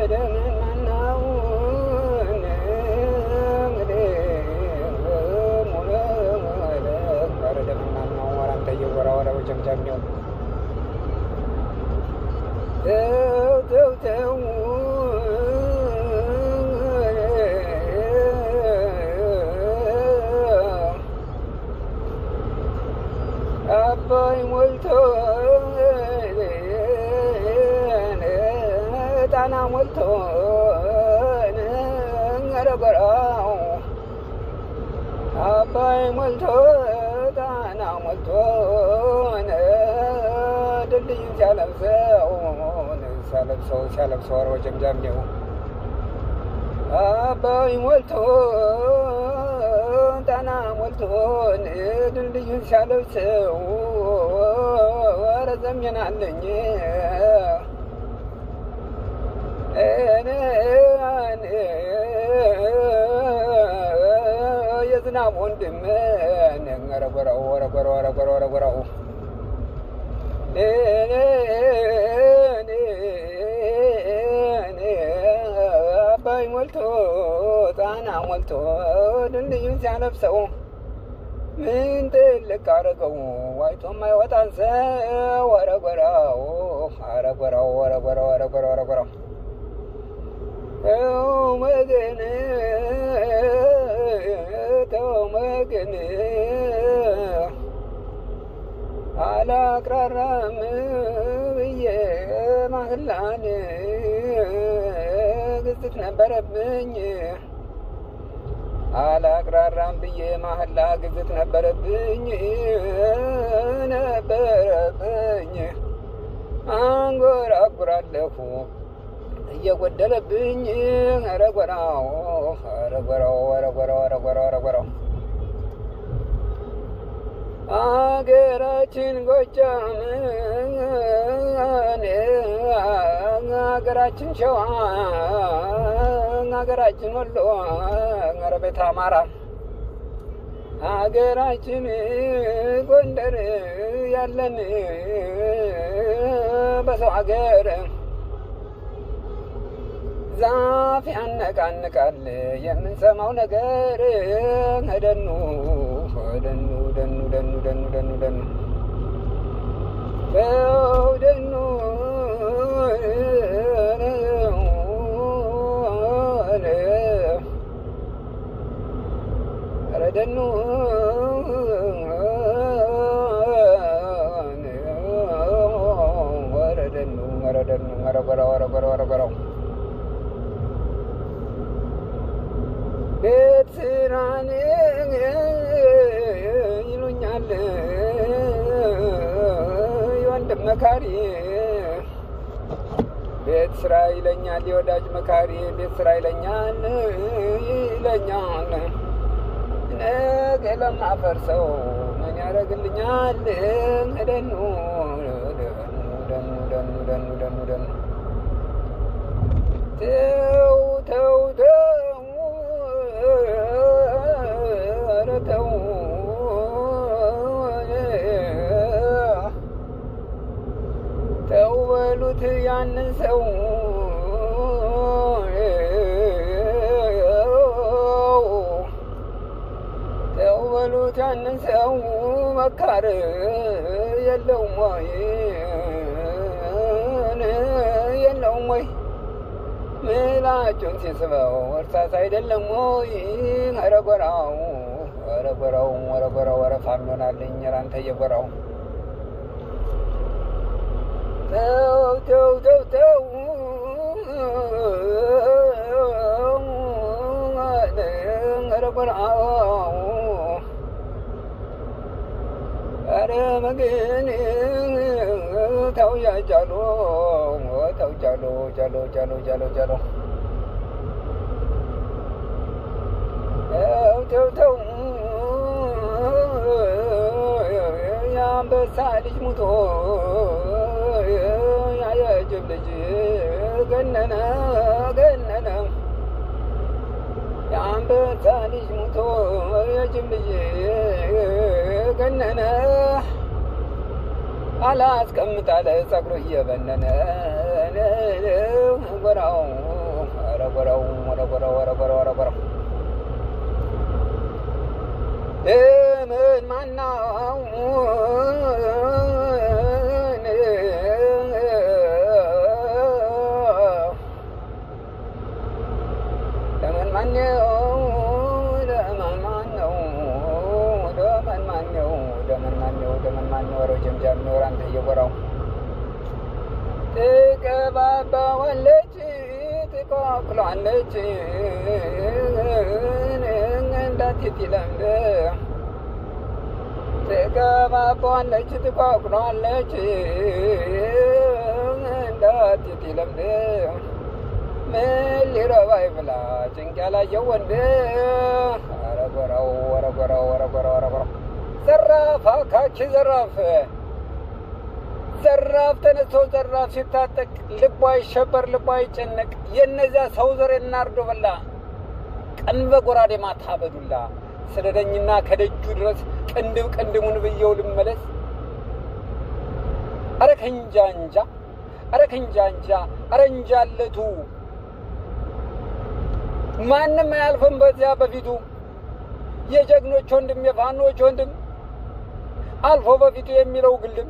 ደምናናው ደምናናው ወራንተ እየወራ ወረ ወጀምጃሚው ተው ተው ተው አባይ ሞልቶ ጣና ሞልቶ ረጎራው አባይ ሞልቶ ጣና ሞልቶ ድልድዩን ሲያለብሰው ሲያለብሰው ሲያለብሰው ወረ ወጀምጃሜው አባይ ሞልቶ ጣና ሞልቶ ድልድዩን ሲያለብሰው ኧረ ዘሜናለኝ የዝናብ ወንድም ኧረ ጎራው ኧረ ጎራው ኧረ ጎራው ኧረ ጎራው አባይ ሞልቶ ጣና ሞልቶ ድልድዩን ሲያለብሰው ምን ጥልቅ አረገው ዋይቶ የማይወጣን ሰው ኧረ ጎራው ኧረ ጎራው ኧረ ጎራው ኧረ ጎራው ኧረ ጎራው ተው መገን ተው መገን አላቅራራም ብዬ ማህላን ግዝት ነበረብኝ አላቅራራም ብዬ ማህላ ግዝት ነበረብኝ ነበረብኝ አንጎራጉራለሁ እየጎደለብኝ ኧረ ጎራው ኧረ ጎራው ኧረ ጎራው ኧረ ጎራው ኧረ ጎራው አገራችን ጎጃም አገራችን ሸዋ አገራችን ወሎ ኧረ ቤተ አማራ አገራችን ጎንደር ያለን በሰው አገር ዛፍ ያነቃንቃል የምንሰማው ነገር ደኑ ደኑ ደኑ ደኑ ደኑ ደኑ ደኑ ተው ደኑ ኧረ ደኑ ኧረ ደኑ ኧረ ደኑ ኧረ ጎራው ኧረ ጎራው ኧረ ጎራው ቤት ስራን ይሉኛል የወንድም መካሪ ቤት ስራ ይለኛል የወዳጅ መካሪ ቤት ስራ ይለኛል ይለኛል ነገ ለማፈርሰው ምን ያደርግልኛል ደኑ ደኑ ደኑ ደኑ ደኑ ደኑ ተው ተው ተው ኧረ ተው ተው በሉት ያንን ሰው ተው በሉት ያንን ሰው መካር የለውም ወይ የለውም ወይ ምላጩን ሲስበው እርሳስ አይደለም ወይ? ኧረ ጎራው ኧረ ጎራው ኧረ ጎራው ኧረ ፋኖናለኝ ኧረ አንተ የጎራው ተው ተው ተው ተው ኧረ ጎራው ኧረ መግን ተው ያጃሎ ተው ጃሎ ጃሎ ጃሎ ጃሎ ጃሎ ተው ተው ተው የአንበሳ ልጅ ሙቶ የጅብ ልጅ ገነነ ገነነ የአንበሳ ልጅ ሙቶ የጅብ ልጅ ገነነ አላስቀምጣለ ጸጉሩ እየበነነ ጎራው ኧረ ጎራው፣ ኧረ ጎራው፣ ኧረ ጎራው፣ ኧረ ጎራው። ለምን ማናው ለምን ማነው ለምን ማነው ለምን ማነው ለምን ማነው ለምን ማነው? ኧረ ጀምጃም ነው አንተ እየጎራው ትቀባባዋለች ትኳኩላለች እንዳትት ይለምድ ትቀባባዋለች ትኳኩላለች እንዳትት ይለምድ ምን ሊረባይ ብላ ጭንቅ ያላየው ወንድ። ኧረ ጎራው፣ ኧረ ጎራው፣ ኧረ ጎራው፣ ኧረ ጎራው። ዘራፍ አካኪ ዘራፍ ዘራፍ ተነስቶ ዘራፍ ሲታጠቅ ልቧ አይሸበር ልቧ አይጨነቅ። የእነዚያ ሰው ዘር እናርዶ በላ ቀን በጎራዴ ማታ በዱላ። ስደደኝና ከደጁ ድረስ ቅንድብ ቅንድሙን ብየው ልመለስ። ኧረ ከእንጃ እንጃ፣ ኧረ ከእንጃ እንጃ፣ ኧረ እንጃለቱ ማንም አያልፍም በዚያ በፊቱ። የጀግኖች ወንድም የፋኖች ወንድም አልፎ በፊቱ የሚለው ግልም